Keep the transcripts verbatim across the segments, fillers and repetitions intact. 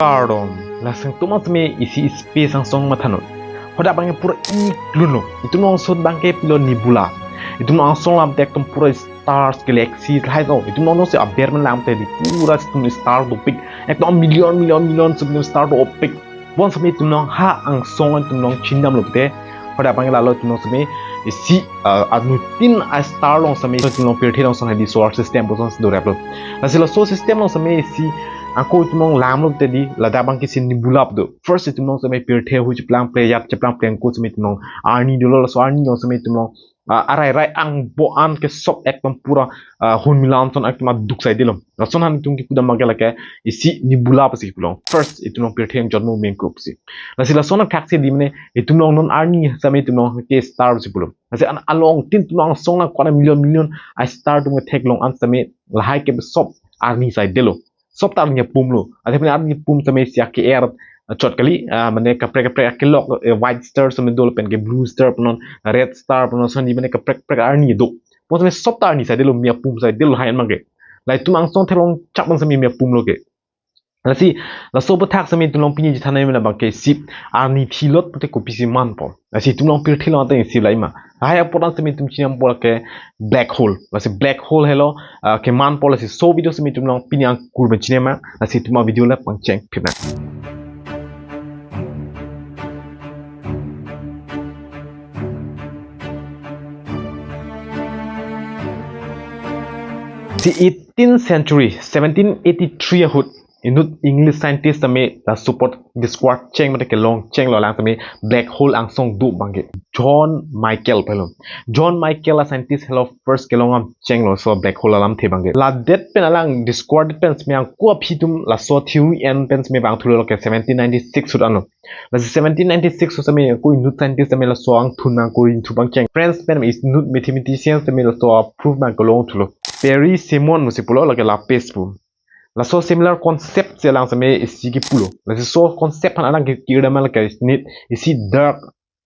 Kardom, lason itum asome isi space angsong mathanon. Hadak abangke pura iklun lo. Itum angsong abangke pilo nebula. Itum angsong alam te ekdom pura stars, galaxy, lahai do. Itum angsong aber alam te di pura itum star dopik. Ekdom million, million, million itum star dopik. Bonsitame itum ha angsong itum chinidamlo te. Hadak abangke lalo itum asome isi, ah, anuttin a-star along asome itum pirthe along asome di solar system puson si doreplo. Lasi la solar system along asome isi ako itum langlo te di, ladak abangke isi nebula do. First itum asome pirthe ahui cheplang pre, yat cheplang pre angko asome itum arni dolo, laso arni along asome itum, ah, arai rai angbo an ke sop ekdom pura, ah, hun milam ason ekdom aduk sai delo. Lason aphan itum kipudam abangke lake isi nebula pusi pulo. First itum pirthe angjonmo mengkrup si. Lasi lason athak si di mane itum non arni asome itum ke star si pulo. Lasi an along tin itum angsong na kwana million million a-star atum theklong an asome lahai ke sop arni sai delo. Sop ta arni apum lo. Athe mane arni apum asome isi ake er chot kali, ah, mane kaprek kaprek akelok, eh, white star asome dolo pen ke blue star punon, red star punon, ason di mane kaprek kaprek arni do. Bonsitame sop ta arni sai delo, mi apum sai delo lahai an abangke. La itum angsong theklong chap asome mi apum lo ke. Lasi laso aputhak asome itum pini chethan nangji abangke isi arni thilot pute kopisi manpo. Lasi itum pirthe along ateng isi la ima. Lahai apot asome itum chinidampo ke black hole. Lasi black hole helo, ah, kemanpo, lasi laso video asome itum pini angkur pen chinidam. Lasi itum avideo la pangcheng phit nang. Si eighteenth century, seventeen eighty-three ahut, inut English scientist asome laso apot discover cheng mate kelong chenglo alang asome black hole angsong do abangke. John Michael pulo. John Michael a-scientist helo first kelong chenglo laso black hole alamthe abangke. Ladet pen alang discover det pen asome angko aphi atum laso theory en pen asome vangthulo ke seventeen ninety-six ahut anlo. Lasi seventeen ninety-six ahut asome angko inut scientist asome laso angthun angko ringthu abang cheng. France pen inut mathematician asome laso a-proof abang kelong thulo. Pierre Simon pusi pulo, lake Laplace pu. Laso similar concept si alang asome isi kipulo. Lasi laso concept aphan alang ke kirdam lake inut isi dark,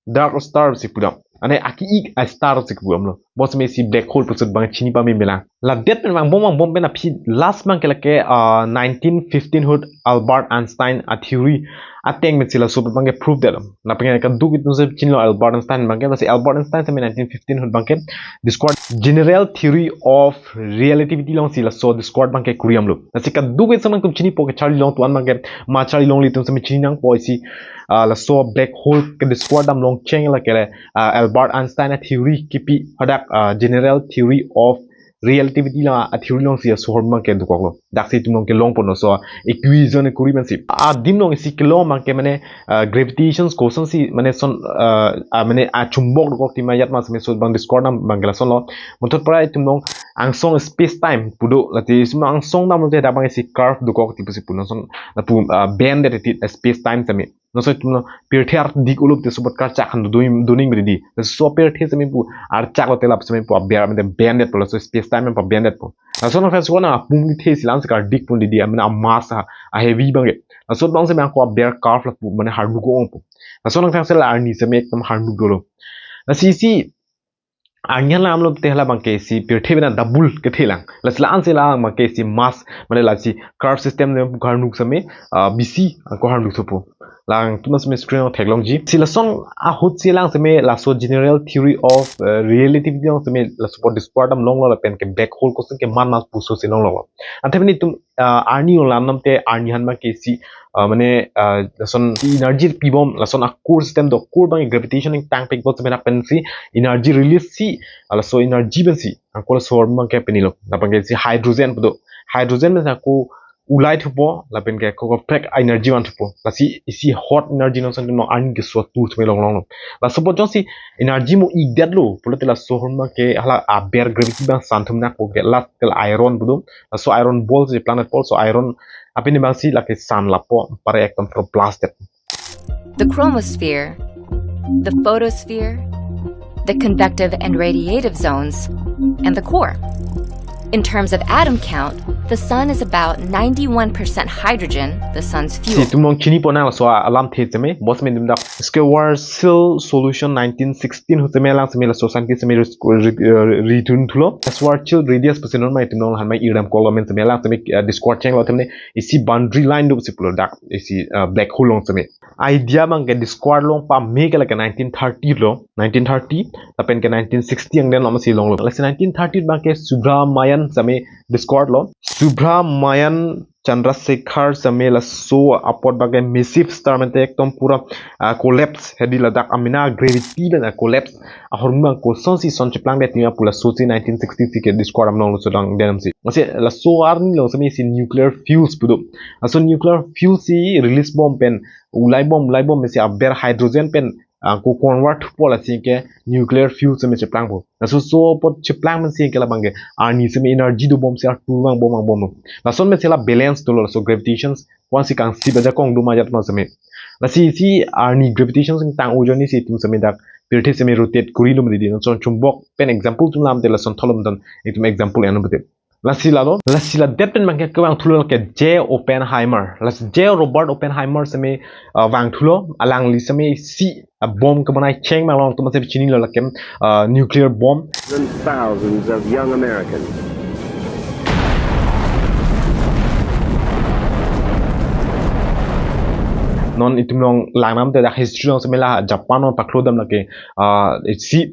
dark star si pudam. Ane aki-ik a-star si pudamlo. Bonsitame isi black hole pusi abang chini pame melang. Ladet pen vangbom vangbom pen aphi last abangke lake, ah, nineteen fifteen ahut Albert Einstein a-theory ateng pen si laso abangke proof detlo. Lapen kaduk itum si chinilo Albert Einstein abangke, lasi Albert Einstein asome nineteen fifteen ahut abangke discover general theory of relativity along si laso discover abangke kuri damlo. Lasi kaduk itum asome chinipo ke Charlie Long tu-an abangke, ma Charlie Long ilitum asome chini nangpo isi, ah, laso black hole ke discover dam long cheng lake le, ah, Albert Einstein a-theory kipi hadak, ah, general theory of relativity la a-theory along si laso ahormu abangke dokoklo. Daksi itum along kelong ponlo laso equation kuri pen si. Adim along isi kelong abangke mane, ah, gravitation kosonsi mane lason, ah, ah, mane achumbok dokok tima yat ma asome laso abang discover dam abangke lasonlo. Muthot para itum along angsong space time pu do, lati itum angsong damlo te hadak abang isi curve dokok ti pusi pu lason lapu, ah, bend det ti space time asome. Laso itum pirthe ardik uluk te laso apot karchak han do doning, doning beri di. Laso pirthe asome pu archak lo te lap asome pu aber mane bend detpo, laso space time pu bend detpo. Laso nang fans wana apum kethe si alang si kardik pon di di, amena a-mass a, a-heavy abangke. Laso abang asome angko aber curve lapu mane harnuk ongpo. Laso nang fans la arni asome ekdom harnuk dolo. Lasi isi arni alamlo te hala abangke isi pirthe pen a-double kethe lang. Lasi la-an si la abangke isi mass, mane lasi curve system ne pu harnuk asome, ah, bisi angko harnuk thupo. Lang itum asome screen along theklongji. Si lason ahut si alang asome laso general theory of, eh, relativity along asome laso apot discover dam longlo lapen ke black hole koson keman ma puso si longlo. Ante pen itum, ah, arni along lam nam te arni aphan abangke isi, ah, mane, ah, lason energy pibom, lason a-core system do, core abang gravitation ingtang pik bot sebenak pen si energy release si, ah, laso energy pen si angko laso ahormu abangke penilo. Lapen ke isi hydrogen pu do. Hydrogen pen si angko ulai thupo, lapen ke angko kaprek energy van thupo. Lasi isi hot energy non san non arni keso atur asome longlonglo. Laso apot jongsi energy mo-ik detlo pulote laso ahormu abangke hala aber gravity abang san thum nakpo ke last ke la iron pu do. Laso iron ball si planet ball, laso iron apini abang si lake san lapo, pare ekdom pro blast det. The chromosphere, the photosphere, the conductive and radiative zones, and the core. In terms of atom count, the sun is about ninety-one percent hydrogen, the sun's fuel. Si itum long chini pon nang laso alamthe seme, bos me dum dak. Schwarzschild solution nineteen sixteen hu seme alang seme laso scientist seme ris-, ri-, ri-, ridun thulo. Schwarzschild radius pusi non ma itum long han ma iram kolomen seme alang seme, eh, discover chenglo athemne isi boundary line do si pulo dak isi, eh, black hole long seme. Idea abang ke discover long pame ke lake nineteen thirty lo, nineteen thirty, lapen ke nineteen sixty angdeng lo masi longlo. Lasi nineteen thirty abang ke Subrahmanyan seme discover lo. Subrahmanyan Chandrasekhar seme laso apot abang ke massive star mente ekdom pura, ah, collapse hedi ladak amena gravity pen, ah, collapse ahormu abang kosonsi son cheplangde athema pu laso si nineteen sixty si ke discover damlonglo laso dang denam si. Masi laso arni long seme si nuclear fuse pu do. Laso nuclear fuse si release bom pen ulai bom, ulai bom si aber hydrogen pen, ah, ko convert po lasi ke nuclear fuse seme cheplangpo. Laso so apot cheplang pen si ke labang ke arni seme energy dobom si artu vangbom vangbom. Lason pen si la balance dolo laso gravitations kosonsi kangsi baja kong do majat ma seme. Lasi si arni gravitations tang ujoni si itum seme dak pirthe seme rotate kuri lo medi di. Lason chumbok pen example itum lamte lason tholom don itum example eno bete. Lasi lalo, lasi ladet pen abang ke kevang thulo ke J Oppenheimer. Lasi J Robert Oppenheimer seme, ah, vang thulo, alangli seme si, ah, bomb kebonai cheng ma long atum seme chinilo lake, ah, nuclear bomb. Than thousands of young Americans. Non itum long lang namte dak history long seme la Japan long paklo dam lake, ah, si,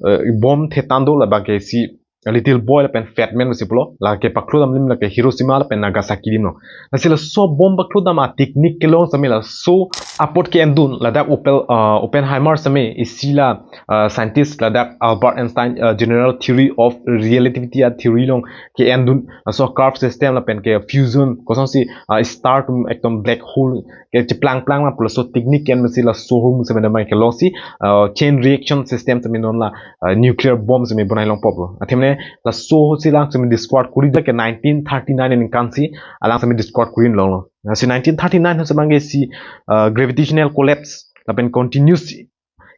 eh, bomb thetan do labang ke si little boy lapen fat man si pulo, lake paklo dam alim lake Hiroshima lapen Nagasaki adim lo. Lasi laso bomb paklo dam a technique kelong seme laso apot ke-endun ladak Opel, ah, Oppenheimer seme isi la, ah, scientist ladak Albert Einstein, ah, general theory of relativity a theory long ke-endun laso curve system lapen ke fusion kosonsi, ah, star atum ekdom black hole ke cheplang plang ma pu laso technique ke-en masi laso ahormu seme dam abang kelong si, ah, chain reaction system seme non la, ah, nuclear bomb seme bonai longpo pu. Athemne laso si alang seme discover kuri dak ke nineteen thirty-nine aningkan si alang seme discover kuri longlo. Lasi nineteen thirty-nine hu seme abang ke si, ah, gravitational collapse lapen continuous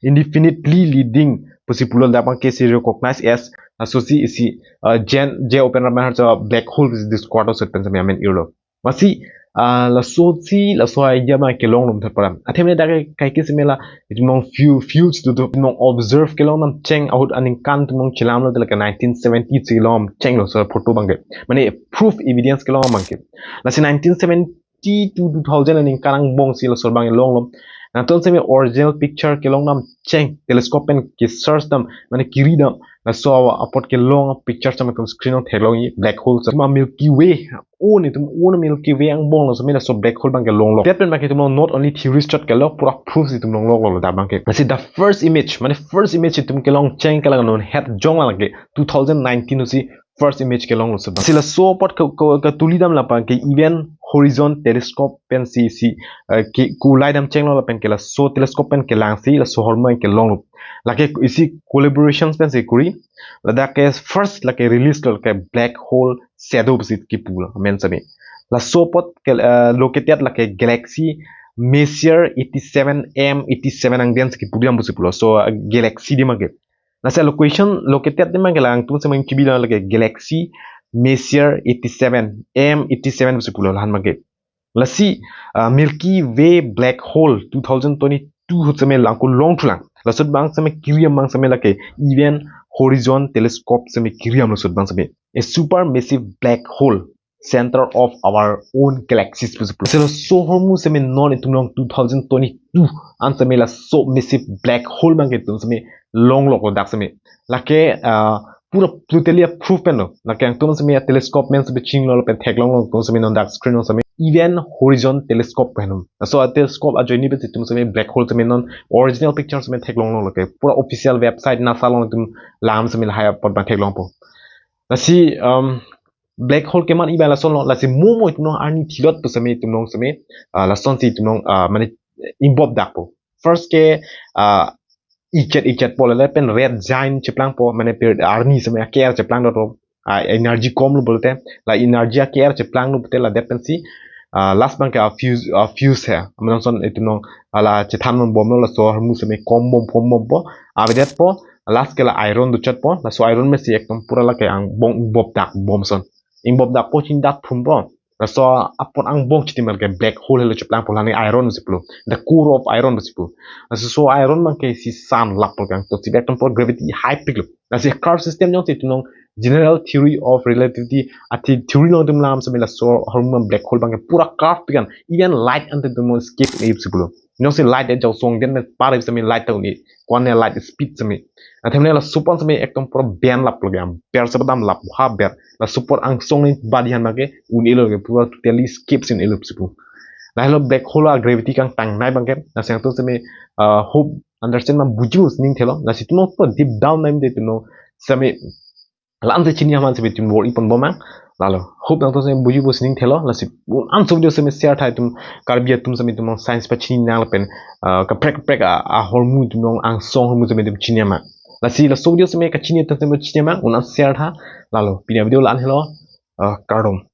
indefinitely leading pusi pulo dak abang ke si recognize as, ah, laso si isi, ah, Jen, J Oppenheimer laso black hole pusi discover sot pen seme amen irlo. Masi, ah, laso si, laso idea abang kelong lom tha param. Athemne dak ke kaike seme la, itum long fu-, fuse do do, itum long observe kelong nam cheng ahut aningkan itum long chelamlo te lake nineteen seventy si long chenglo laso photo abang ke. Mane proof evidence kelong abang ke. Lasi nineteen seventy to two thousand aningkan angbong si laso abang longlo. Nangtum seme original picture kelong nam cheng telescope pen ke search dam, mane kiri dam. Laso apot kelong picture seme tum screen long theklong i black hole seme Milky Way. O ni itum o Milky Way angbong lo seme laso black hole abang kelonglo. Dak pen abang ke itum long not only theories chot kelong, pura proof si itum longloklo dak abang ke. Lasi the first image, mane first image itum kelong cheng ke la non het jong lake two thousand nineteen si first image kelonglo sot abang. Si laso apot ke, ke, ketuli dam labang ke Event Horizon Telescope pen si, si, eh, ke, kulai dam chenglo lapen ke laso telescope pen kelang si laso ahormu kelonglo. Lake isi collaborations pen si kuri. Ladak ke first lake release lo ke black hole shadow pusi kipu lo amen seme. Laso apot ke, eh, located lake galaxy Messier eighty-seven M eighty-seven angdeng si kipu dam pusi pulo. So, eh, galaxy adim abang ke. Lasi location located adim abang ke langtum seme kebi dam lake galaxy Messier eighty-seven M eighty-seven pusi pulo lahan abang ke. Lasi, ah, Milky Way black hole two thousand twenty-two hu seme lang kelong thulang. Lasot abang seme kiri dam abang seme lake Event Horizon Telescope seme kiri damlo lasot abang seme. A supermassive black hole center of our own galaxies pusi pulo. Laso ahormu seme non itum long two thousand twenty-two an seme laso massive black hole abang ke itum seme longloklo dak seme. Lake, ah, pura totally a proof pen lo. Lake nangtum seme telescope pen seme chinglonglo pen theklonglo, nangtum seme non dak screen long seme Event Horizon Telescope pen lo. So a telescope ajoine pen itum seme black hole seme non original picture seme theklonglo lake. Pura official website NASA long itum lang seme lahai apot abang theklongpo. Lasi, um, black hole keman i abang lasonlo, lasi mo mo itum long arni thilot pu seme itum long seme, ah, lasonsi itum long, ah, mane imbop dakpo. First ke, ah, ichet ichet po lale pen red giant cheplangpo, mane pir arni seme aker cheplang dot, ah, energy komlo pulote, la energy aker cheplanglo pulote ladet pensi, ah, last abangke a fuse, a fuse he. Amat ason itum nong ala chethan bomlo, laso ahormu seme kom bom, kom bompo. Avedetpo, last ke la iron dochatpo. Laso iron mesi ekdom pura lake angbong ingbobdak bom ason. Ingbobdakpo, chinidat thumpo. Laso apot angbong chitimal ke black hole helo cheplang po, lani iron si pulo. The core of iron si pulo. Laso so iron abangke si san lappo, kangtosi ekdom pura gravity high peak lo. Lasi curve system jongsi itum nong general theory of relativity, athe theory along itum lam seme laso ahormu black hole abangke pura curve peak an, even light ante itum escape un-e si pulo. Jongsi light e jausong den ne par seme light ta un-e, ko-an ne light speed seme. Athema ne laso apot seme ekdom pura bend laplo, kang ber sepadam lap ha ber. Laso apot angsong ne badi han abangke un-elo ke, pura totally escape si un-elo si pulo. Lahelo black hole a gravity kangtangnei abangke, lasi nangtum seme, ah, hope understand ma bujipo si ning thelo. Lasi itum nong pura deep down nai de itum nong seme la-ansi chini aman seme itum bor-i ponbom nang. Lalo hope nangtum seme bujipo si ning thelo. Lasi un-an so video seme share tha, itum Karbi atum seme itum nong science pachini nang lapen, ah, kaprek kaprek a, ahormu itum nong angsong ahormu seme itum chini ma. Lasi laso video seme kachini atum seme chini ma, un-an share tha. Lalo pini a video la-an helo, ah, kardom.